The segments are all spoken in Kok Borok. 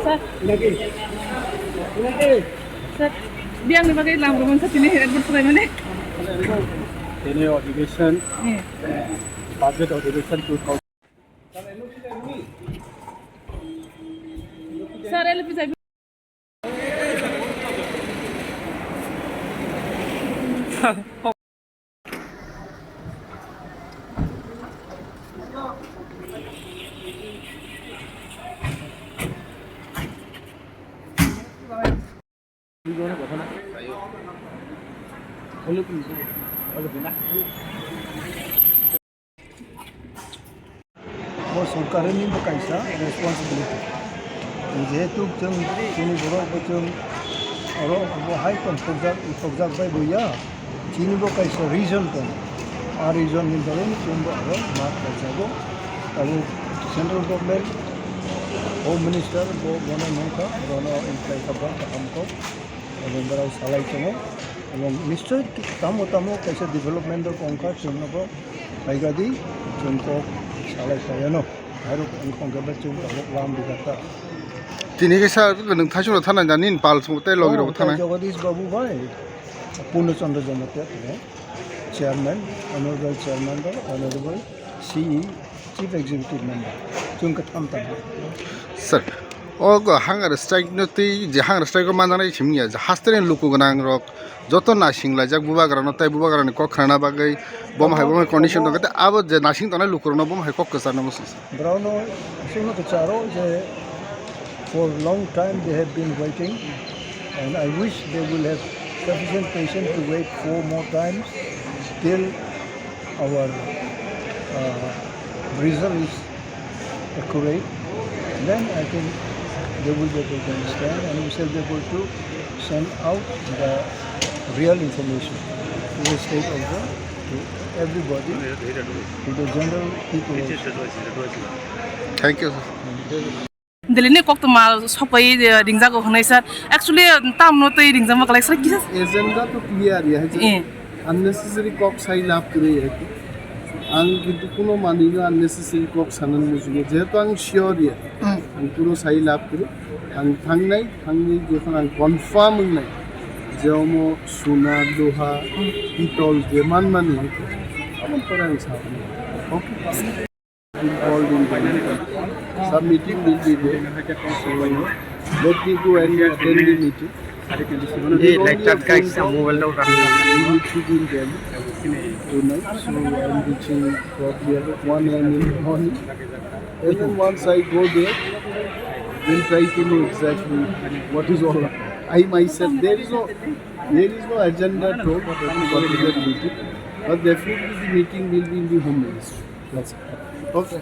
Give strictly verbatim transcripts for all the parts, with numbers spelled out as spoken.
Sir. Sir, biyangni bagwi lam rwmani sa tini advert khlaimani. Tini adhibesan, eh, budget adhibesan two thousand. Sir, L P jai. Bo sorkarini bo kaisa responsibility. Jehetu chwng chini borok bo chwng oro bo hai tongthokjak, tongthokjak bai bo ya, chini bo kaisa reason tongo. A reason ni bagwi chwng bo oro ma khlaijago. Tabuk central government, home minister bo bono nungkha, bono imply kha ba kaham kok. Abo borok salai tongo. Abo nischoi tamo tamo kaisa development rok wngkha, chwng abo phaigadi chwng kok salai khlaiano. Hairok wngkha hwnkhe bai chwng tabuk lam bijak ta. Tini khe sir, nwng thaichung rok thana jani, pal song tei logi rok thana. Jagadish Babu bai, Purno Chandra Jamatia tini chairman, honorable chairman bai, honorable C E, Chief Executive Member, chwng khe tham tamo. Sir, o go hunger strike no twi je hunger strike o manjaknai simi ya, je hasteni luku gwnang rok joto nasing laijak bubagra no, tei bubagra ni kok khnana bagwi bom hai, bom hai condition tongkha, tei abo je nasing tongnai luku rok no bom hai kok kwchar no muchung. Borok no aswk no kwcharo je for long time they have been waiting, and I wish they will have sufficient patience to wait four more times till our, uh, result is accurate, then I think they will be able to understand and we shall be able to send out the real information to the state also, to everybody, to the general people also. Thank you, sir. Delhi ni koktwma sokbai, eh, ringjago hwnwi sir. Actually, tamno twi ringjakma kwlai sir kisa? Agenda to clear ya, hai je. Eh. Unnecessary kok sai lab kwrwi ya. Ang kintu kuno manwi no unnecessary kok sanani muchungo. Jehetu ang sure ya. Hmm. Ang kuno sai lab kwrwi. Ang thangnai, thangwi jokhon ang confirm wngnai je omo suna, loha, pitol je manmani, amo pore ang sa. Okay. Involved in the meeting. Some meeting will be there. So, let me go and attend the meeting. Hey, light chat guys, mobile down. We need to be in Delhi tonight. So, I'm reaching probably at one A M in the morning. And then once I go there, we'll try to know exactly what is all about. I myself, there is no, there is no agenda told for the particular meeting. But definitely the meeting will be in the Home Ministry. That's it. Okay.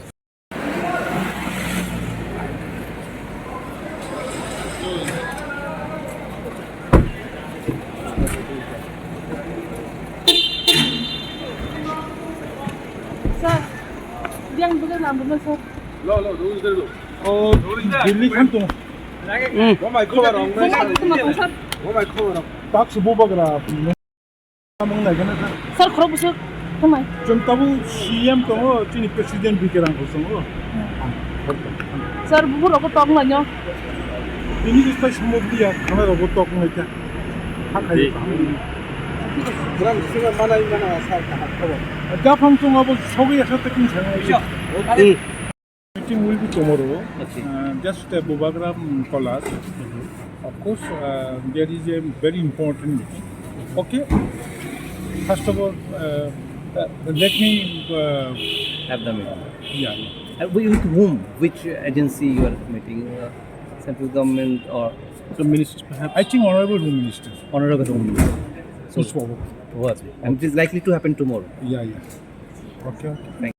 Sir, yang bukan lampu, sir. Lo, lo, lo, lo. Oh, Delhi kan tu. Hmm. Bo mai khobar rok, bo mai khobar rok. Pak subo bagra. Samung nai gana sir. Sir, khorok bwswk tongmai. Chwng tabuk C M tongo, chini president B K Rangkho tongo. Sir, bubu rokbo tok wnglaino. Bini bwsai samung dia, khana rokbo tok wnglaikha. Hakhai. Bwrang singa manai mana sir, kaham khobor. Japhang chwng abo sogwi asa taking sangai. Hmm. Meeting will be tomorrow, uh, just, uh, Bubagra, um, College. Of course, uh, there is a very important meeting. Okay? First of all, uh, uh, let me, uh, have the meeting. Yeah, yeah. Uh, wi-, with whom? Which agency you are meeting? Uh, central government or the ministers, perhaps? I think Honorable Home Minister. Honorable Home Minister. So, Pushpa Bhatt. What? And it is likely to happen tomorrow. Yeah, yeah. Okay, okay. Thank you.